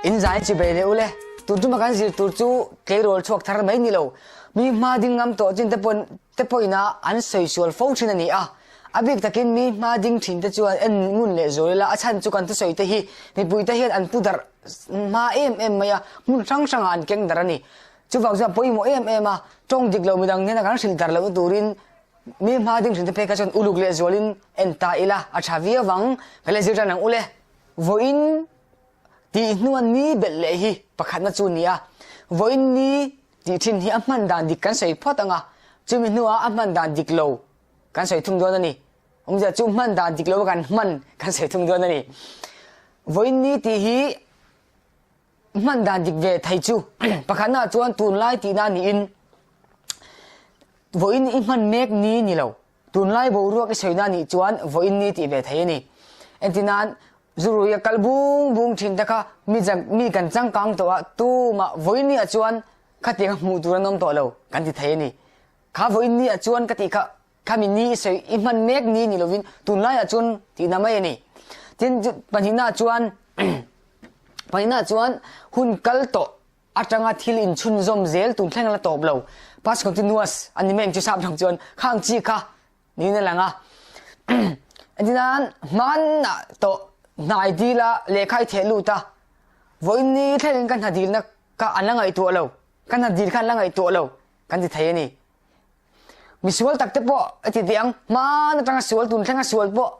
In zai chi bei leh ule. Tun tuma kan zir tur chu tleirawl chhuak thar mai ni lo. Mi hma ding ngam tawh chin te pawn te pawhin a an sawi sual fo thin a ni a. A bik takin mi hma ding thin te chuan en ngun leh zual ila a chhan chu kan thusawi te hi mipui te hian an pu darh hma em em mai a, hmun hrang hrangah an keng darh a ni. Chuvang chuan pawimawh em em a, tawng dik lo midang hnena kan hrilh darh lohna turin mi hma ding thin te phei kha chuan uluk leh zualin en ta ila a tha viau vang. Ka leh zir tan ang ule. Vawiin tih hnuan ni belh leh hi pakhatna chu ni a, vawiin ni tih thin hi a hman dan dik kan sawi phawt ang a, chumi hnuah a hman dan dik lo kan sawi thung dawn a ni. Awmzia chu hman dan dik lo kan hman kan sawi thung dawn a ni. Vawiin ni tih hi hman dan dik ve thei chu pakhatnaah chuan tunlai tihna niin vawiin i hman mek ni ni lo. Tunlai boruak i sawina nih chuan vawiin ni tih ve thei a ni. Entinan, zurui a kal bung bung thin te kha mi mi kan changkang tawh a, tumah vawiin ni ah chuan khatiang a hmuh tur an awm tawh lo kan ti thei a ni. Kha vawiin ni ah chuan ka tih kha khami ni i sawi i hman mek ni ni lovin tunlai ah chuan tihna mai a ni. Tin, pahnihna chuan pahnihna chuan hun kal tawh atanga thil inchhunzawm zel tun thleng la tawp lo, past continuous, a ni mai ang chu sap dang chuan khang chi kha niin a lang a. Engtinan hmanah tawh hnai dila lehkha i theh lut a, vawiin ni thlengin ka hna dilna kha an la ngaihtuah lo, ka hna dil kha an la ngaihtuah lo kan ti thei a ni. Misual tak te pawh a ti teh ang, hman atanga sual tun thlenga sual pawh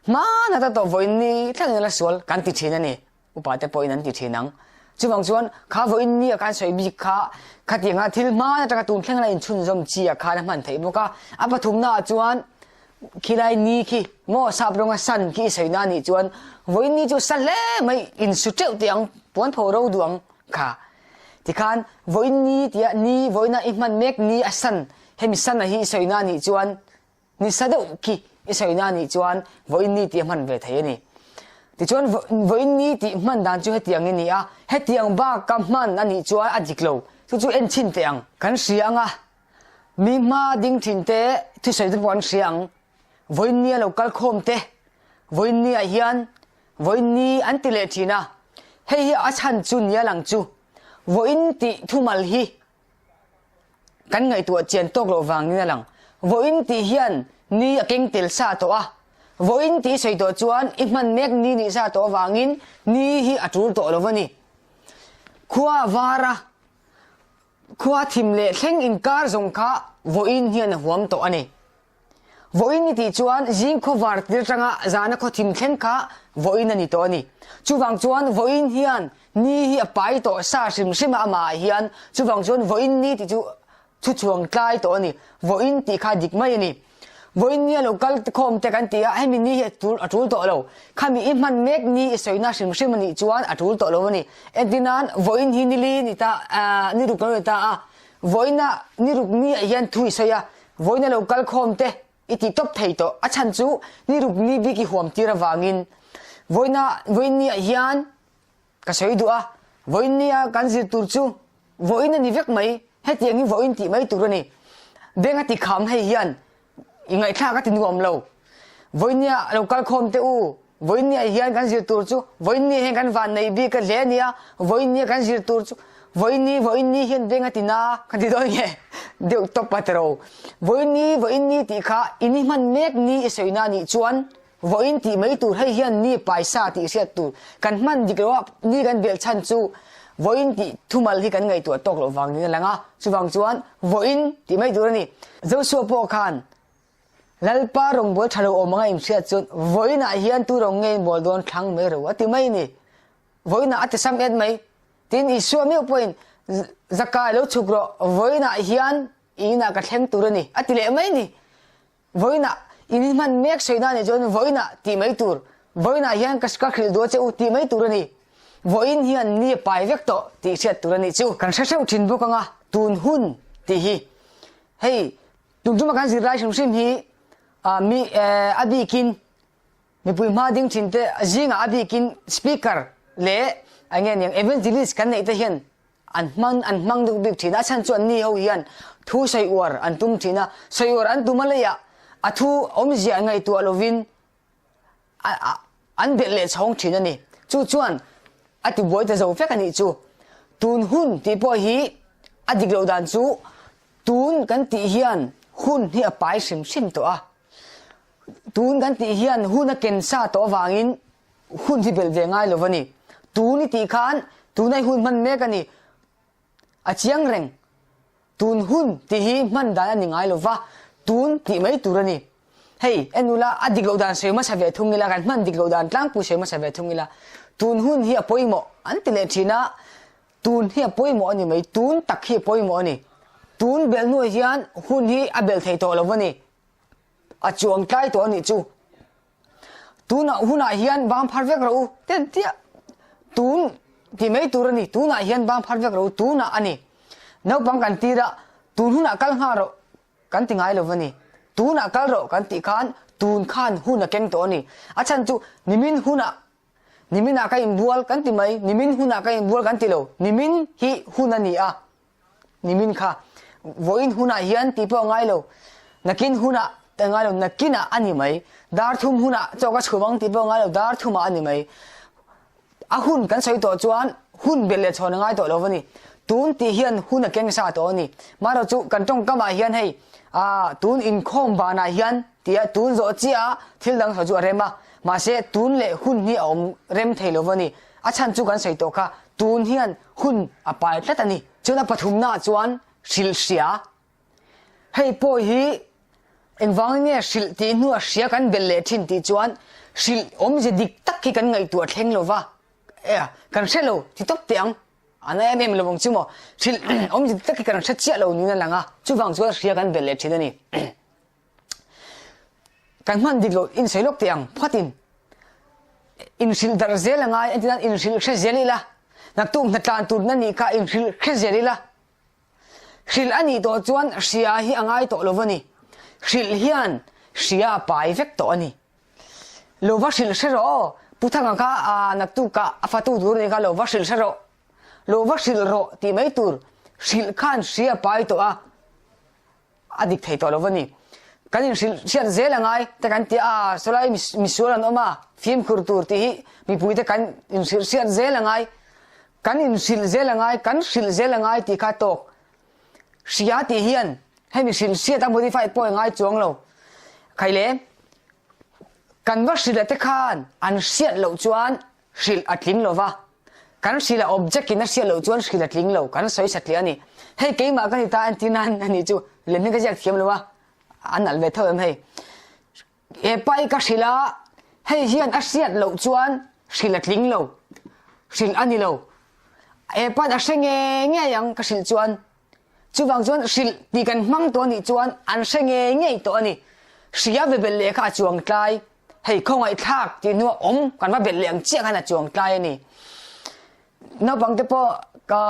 hman ata tawh vawiin ni thlengin a la sual kan ti thin a ni. Upa te pawhin an ti thin ang. Chuvang chuan kha vawiin ni a khan sawi bik kha khatianga thil hman atanga tun thleng la inchhunzawm chi a khan a hman theih bawk a. A pathumna ah chuan khilai ni khi maw sap rawnga san khi i sawi na anih chuan vawiin ni chu sa hle mai insu teuh teh ang puan pho ro duh ang kha. Tikhan vawiin ni tia ni vawiina i hman mek ni a san hemi san a hi i sawi na anih chuan Ni sa deuh khi i sawi na nih chuan vawiin ni tih a hman ve thei a ni. Tichuan vawiin ni tih hman dan chu hetiang i ni a, hetiang bak ka hman a nih chuan a dik lo, chu chu en chhin teh ang. Kan hria ang a, mi hma ding thin te thusawi te pawh an hria ang, vawiin ni a lo kal khawm te, vawiin ni ah hian vawiin ni an ti leh thin a, hei hi a chhan chu nia lang chu vawiin tih thumal hi Kan ngaihtuah chian tawk loh vangin a lang. Vawiin tih hian ni a keng tel sa tawh a, vawiin tih i sawi tawh chuan i hman mek ni nih sa tawh avangin ni hi a tul tawh lo va ni. Khua a var a, khua thim leh thleng inkar zawng kha vawiin hian a huam tawh a ni. Vawiin i tih chuan zing khawvar tir atanga zana khawthim thleng kha vawiin a ni tawh a ni. Chuvang chuan vawiin hian ni hi a pai tawh sa hrim hrim a amah ah hian chuvang chuan vawiin ni tih chu thu chhuang tlai tawh a ni. Vawiin tih kha dik mai a ni. Vawiin ni a lo kal khawm te kan ti a, hemi ni hi a tul a tul tawh lo. Khami i hman mek ni i sawina hrim hrim a nih chuan a tul tawh lo a ni. Entirnan vawiin hi nili ni ta ah ni ruk lo ni ta a, vawiina ni ruk ni ah hian thu i sawi a, Vawiin a lo kal khawm te i tih tawp thei tawh. A chhan chu ni ruk ni bik i huam tir avangin vawiina vawiin ni ah hian ka sawi duh a, vawiin ni a kan zir tur chu vawiin a ni vek mai, hetiang hi vawiin tih mai tur a ni. Beng a ti kham hei hian i ngaihthlak a ti nuam lo. Vawiin ni a lo kal khawm te u, vawiin ni ah hian kan zir tur chu vawiin ni ah hian kan van nei bik a hle a nia, vawiin ni a kan zir tur chu vawiin ni vawiin ni hian beng a ti na ka ti dawn nge deuh tawp a tiro. Vawiin ni vawiin ni tih kha i ni hman mek ni i sawi na nih chuan vawiin tih mai tur hei hian ni paisa tih hriat tur kan hman dik lo a ni kan belh chhan chu vawiin tih thumal hi kan ngaihtuah tawk loh vang niin a lang a, chuvang chuan vawiin tih mai tur a ni. Joshua pawh khan Lalpa rawngbâwl ṭha lo awm anga inhriat chuan vawiinah hian tu rawng nge inbâwl dawn thlang mai ro a ti mai ni. Vawiinah a ti sam et mai. Tin, Isua meuh pawhin, Zakai lo chhuk rawh, vawiinah hian i inah ka thleng tur a ni, a ti leh mai ni. Vawiinah in i hman mek sawi na nih chuan vawiinah tih mai tur, vawiinah hian ka ka hrilh duh a che u tih mai tur a ni. Vawiin hian ni a pai vek tawh tih hriat tur a nih chu. Kan hre hreuh ṭhin bawk anga tun hun tih hi hei Tun tuma kan zirlai hrim hrim hi mi a bikin mipui hma ding thin te zingah a bikin speaker leh eng nge niang evangelist kan neih te hian an hmang an hmang deuh bik thin a, a chhan chu an ni ho hian thu sawi uar an tum thin a, sawi uar an tum a leiah a thu awmzia an ngaihtuah lovin an belh leh chhawng thin a ni. Chu chuan. A tibuai ta zo vek a nih chu. Tun hun tih pawh hi a dik loh dan chu tun kan tih hian hun hi a pai hrim hrim tawh a. Tun kan tih hian hun a ken sa tawh avangin hun hi belh ve ngai lo a ni. Tun i tih khan tuna i hun hman mek a ni. A chiang reng. Tun hun tih hi hman dan a ni ngai lo va, tun tih mai tur a ni. Hei, en ula, a dik loh dan sawi hmasa ve thung ila, kan hman dik loh dan tlangpui sawi hmasa ve thung ila, tun hun hi a pawimawh an ti leh thin a, tun hi a pawimawh a ni mai, tun tak hi a pawimawh a ni. Tun belh hnuah hian hun hi a belh thei tawh lo va ni. A chuang tlai tawh a nih chu. Tunah hunah hian bang phar vek rawh u ten chiah. Tun ti mai tur a ni. Tunah hian bang phar vek rawh u tunah a ni. Naupang kan tir a, tun hunah kal nghal rawh kan ti ngai lo va ni. Tunah kal rawh kan tih khan tun khan hun a keng tawh a ni. A chhan chu nimin hunah niminah ka inbual kan ti mai, nimin hunah ka inbual kan ti lo. Nimin hi hun a ni a. Nimin kha vawiin hunah hian tih pawh a ngai lo, nakin hunah a ngai lo, nakinah a ni mai. Dar thum hunah chaw ka chhum ang tih pawh a ngai lo, dar thumah a ni mai. A hun kan sawi tawh chuan hun belh leh chhawn a ngai tawh lo va ni. Tun tih hian hun a keng sa tawh a ni. Marawh chu kan tawngkamah hian hei ah tun inkhawm banah hian tia tun zawh chiah a thil dang sawi chu a rem a, mahse tun leh hun hi a awm rem thei lo va ni. A chhan chu kan sawi tawh kha tun hian hun a pai tlat a ni. Chuan a pathumnaah chuan hrilh hria. Hei pawh hi engvangin nge hrilh tih hnua hria kan belh leh thin tih chuan hrilh awmze dik tak hi kan ngaihtuah thleng lo va, e kan hre lo ti tawp teh ang. A na em em lo vang chu maw? Hrilh awmze dik tak hi kan hre chiah lo niin a lang a, chuvang chuan hria kan belh leh thin a ni. Kan hman dik loh insawi lawk teh ang phatin inhrilh darh zel a ngai entir nan inhrilh hre zel ila naktuk hnatlan tur na nih kha inhrilh hre zel ila hrilh a nih tawh chuan hria hi a ngai tawh lo va ni hrilh hian hria a pai vek tawh a ni lo va hrilh hre rawh aw Pu Thanga kha aa naktukah a fatu tur a nih kha lo va hrilh hre rawh lo va hrilh rawh tih mai tur hrilh khan hria a pai tawh a. A dik thei tawh lo va ni. Kan inhrilh hriat zel a ngai te kan ti a, sawlai misual an awm a, fimkhur tur tih hi mipuite kan inhrilh hriat zel a ngai. Kan inhrilh zel a ngai, kan hrilh zel a ngai tih kha tawk. Hria tih hian hemi hrilh hriat a modify pawh i ngai chuang lo. Khaile, kan va hrilh a te khan an hriat loh chuan hrilh a tling lo va, kan hrilh a object in a hriat loh chuan hrilh a tling lo, kan sawi satliah a ni. Hei keimah ka ni ta entir nan a nih chu lem hi ka ziak thiam lo a, a nalh ve tho em hei. He pa hi ka hrilh a, hei hian a hriat loh chuan hrilh a tling lo, hrilh a ni lo. He pa'n a hre ngei ngei ang ka hrilh chuan. Chuvang chuan hrilh tih kan hmang tawh a nih chuan an hre ngei ngei tawh a ni. Hria ve belh leh kha a chuang tlai. Hei khawngaihthlak tih hnuah awm kan va belh leh ang chiah khan a chuang tlai a ni. Naupang te pawh ka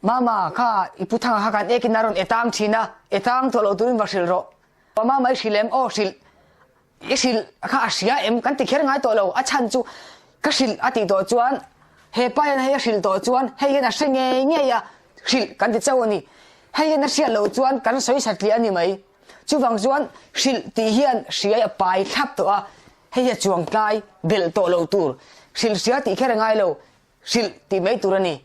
Mama kha i pu thanga kha kan ekin a rawn e tang thin a, e tang tawh loh turin va hrilh rawh. Mama i hrilh em? Aw hrilh. I hrilh kha a hria em? Kan ti kher ngai tawh lo. A chhan chu ka hrilh a tih tawh chuan he pa hian hei a hrilh tawh chuan hei hian a hre ngei ngei a, hrilh kan ti chauh a ni. Hei hian a hriat loh chuan kan sawi satliah a ni mai. Chuvang chuan hrilh tih hian hriai a pai thlap tawh a, hei hi a chuangtlai belh tawh loh tur. Hrilh hria tih kher a ngai lo, hrilh tih mai tur a ni.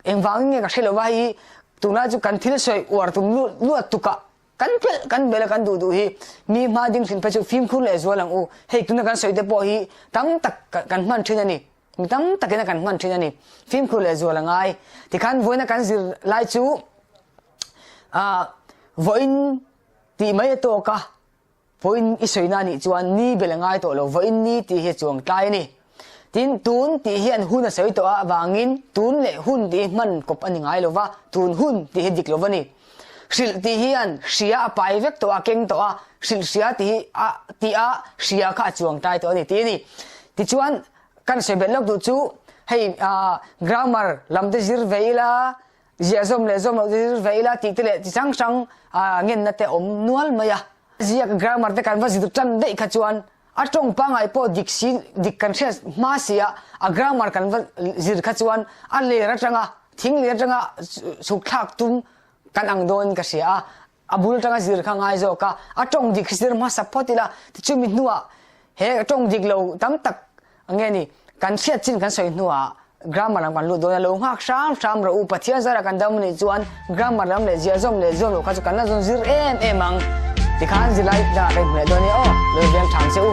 Engvangin nge ka hre lo va hei hi tunlai chu kan thil sawi uar tum luat tukah kan pelh kan belh a kan duh duh hi mi hma ding hrim phei chu fimkhur leh zual ang u. Hei tuna kan sawi te pawh hi tam tak kan hman thin a ni. Mi tam takin a kan hman thin a ni. Fimkhur leh zual a ngai. Tikhan vawiina kan zir lai chu ah vawiin tih mai a tawk a, vawiin i sawina anih chuan ni bel a ngai tawh lo, vawiin ni tih hi a chuang tlai a ni. Tin, tun tih hian hun a sawi tawh a avangin tun leh hun tih hi hman kawp a ni ngai lo va, tun hun tih hi dik lo va ni. Hrilh tih hian hria a pai vek tawh a, keng tawh a, hrilh hria tih hi a tih a hria kha a chuang tlai tawh a ni tih a ni. Tichuan, kan sawi belh lawk duh chu hei grammar lam te zir ve ila, ziah zawm leh zawm loh te zir ve ila tih te leh chi hrang hrang ngenna te awm nual mai a. Ziak grammar te kan va zir tan daih kha chuan a tawng pangngai pawh dik si dik kan hriat hma si a, a grammar kan va zir kha chuan a ler atanga thing ler atanga chhuk thlak tum kan ang dawn ka hria a, a bul atanga zir kha ngai zawk a, a tawng dik zir hmasa phawt ila tichumi hnuah he tawng dik lo tam tak nge ni. Kan hriat chin kan sawi hnuah grammar lam kan lut dawn a, lo nghak hram hram rawh u, Pathian zara kan dam anih chuan grammar lam leh ziahzawm leh zuam loh kha chu kan la zawn zir em em ang. Tikhan zirlai dangah kan inhmu leh dawn nia aw, lo veng ṭhang che u.